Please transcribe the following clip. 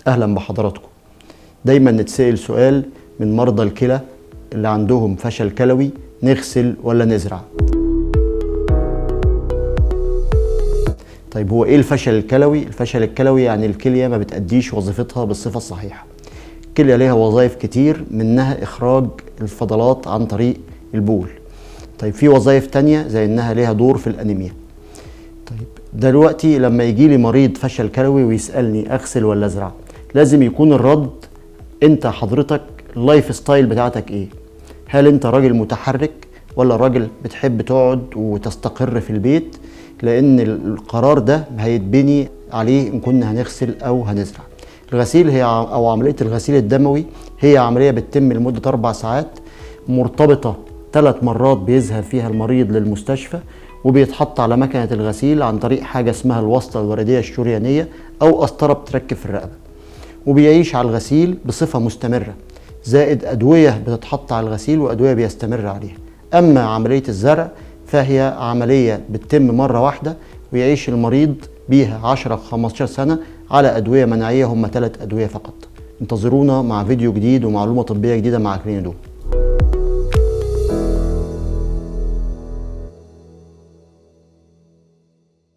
اهلا بحضراتكم. دايما نتسأل سؤال من مرضى الكلى اللي عندهم فشل كلوي: نغسل ولا نزرع؟ طيب هو ايه الفشل الكلوي؟ الفشل الكلوي يعني الكلية ما بتأديش وظيفتها بالصفة الصحيحة. الكلية ليها وظائف كتير، منها إخراج الفضلات عن طريق البول. طيب في وظائف تانية زي إنها ليها دور في الأنيميا. طيب دلوقتي لما يجي لي مريض فشل كلوي ويسألني أغسل ولا أزرع، لازم يكون الرد: أنت حضرتك ال lifestyle بتاعتك إيه؟ هل أنت راجل متحرك ولا راجل بتحب تقعد وتستقر في البيت؟ لأن القرار ده هيتبني عليه إن كنا هنغسل أو هنزرع. الغسيل هي أو عملية الغسيل الدموي هي عملية بتتم لمدة 4 ساعات، مرتبطة 3 مرات بيذهب فيها المريض للمستشفى وبيتحط على مكنة الغسيل عن طريق حاجة اسمها الوصلة الوردية الشريانية أو قسطرة بتركب في الرقبة، وبيعيش على الغسيل بصفة مستمرة، زائد أدوية بتتحط على الغسيل وأدوية بيستمر عليها. أما عملية الزرع فهي عملية بتتم مرة واحدة ويعيش المريض بيها 10-15 سنة على أدوية مناعية، هم 3 أدوية فقط. انتظرونا مع فيديو جديد ومعلومة طبية جديدة مع كلينيدوم.